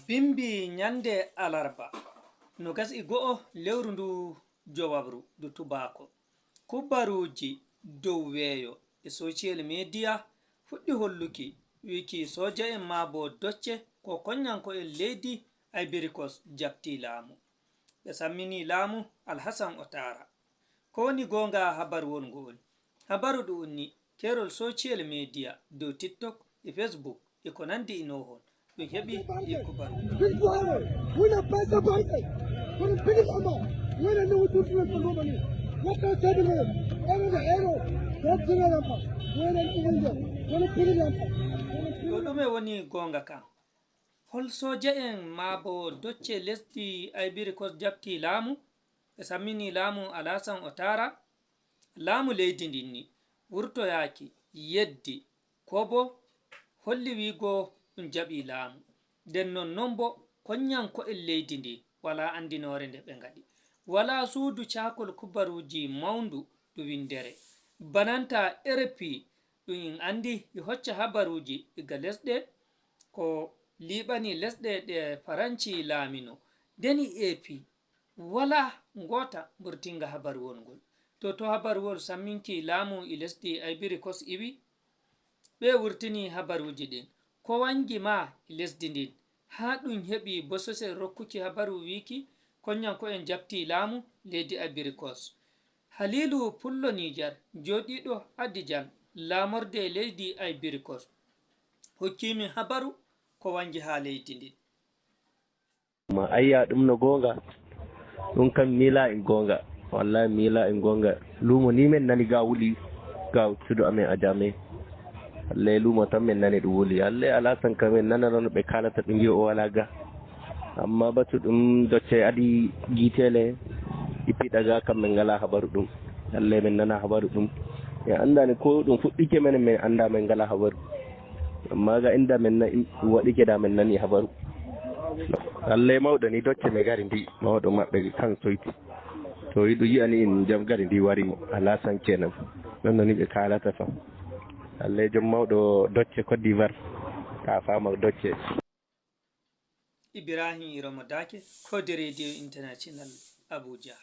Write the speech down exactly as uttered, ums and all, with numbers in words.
Bimbi ñande alarba, nogas e go'o lewru ndu jowaɓru ndu tubaako. Kubaruuji dow weeyo e social media fuɗɗi holluki, wiiki sooja'en maa bo docce ko konyanko'en leydi Ivory Coast jaɓti laamu. Ɓe samminii laamu Alhasan Otara. Ko woni goonga habaruwol ngo'ol? Habaru ɗu'un ni keerol social media dow TikTok e Facebook e ko nanndi e nohon ɗum heɓi e kubaru. Ko ɗume woni goonga kan? Hol sooja'en maa bo docce lesdi Ivory Coast jaɓti laamu? Ɓe samminii laamu Alhasan Otara. Laamu leydi ndin ni wurtoyaaki, yeddi, ko bo holli wiigo ɗum jaɓii laamu. Nden non, non bo konyanko'en leydi ndi walaa anndinoore nde ɓe ngaɗi. Walaa suudu caakol kubaruuji mawndu ndu winndere. Bananta R F I ɗum en anndi e hocca habaruuji iga lesɗe ko liiɓani lesɗe ɗe Faranci laamino. Nden e A P walaa ngoota mburtinga habaruwol ngol. To, to habaruwol samminki laamu e lesdi Ivory Coast iwi, ɓe wurtini habaruuji ɗin. Ko wangi maa e lesdi ndin, haa ɗum heɓi bososel rokkuki habaru wiiki, konyanko'en jaɓti laamu leydi Ivory Coast. Haliilu Pullo Niger, jooɗiiɗo Adijan, laamorde leydi Ivory Coast, hokkiimi habaru ko wangi haa leydi ndin. Ma ayya, ɗum no goonga. Ɗum kam miila en goonga. Wallahi miila en goonga. Luumo ni men nani ga wuli, ga suudu amen Adjamé. Halley luumo tan men nani ɗum wuli. Halley Alasan kam en nanano no ɓe kaalata, ɓe ngi o walaa ga. Amma batu ɗum docce adi giiteele, ippiɗa ga kam men ngalaa habaru ɗum. Halley men nanaa habaru ɗum. En anndani ko ɗum fuɗɗike, men men annda, men ngalaa habaru. Amma ga inda men na ɗum waɗike da men nani habaru. Halley mawɗo ni docce me gari ndi, mawɗo maɓɓe kan soyti. To yiɗu yi'ani in jam gari ndi wari mo, Alasan kenan. Non no ni ɓe kaalata fa. Halley jom mawɗo docce Côte d'Ivoire. Ka fama docce. Ibrahim Iromo Dake, Kode Radio International, Abuja.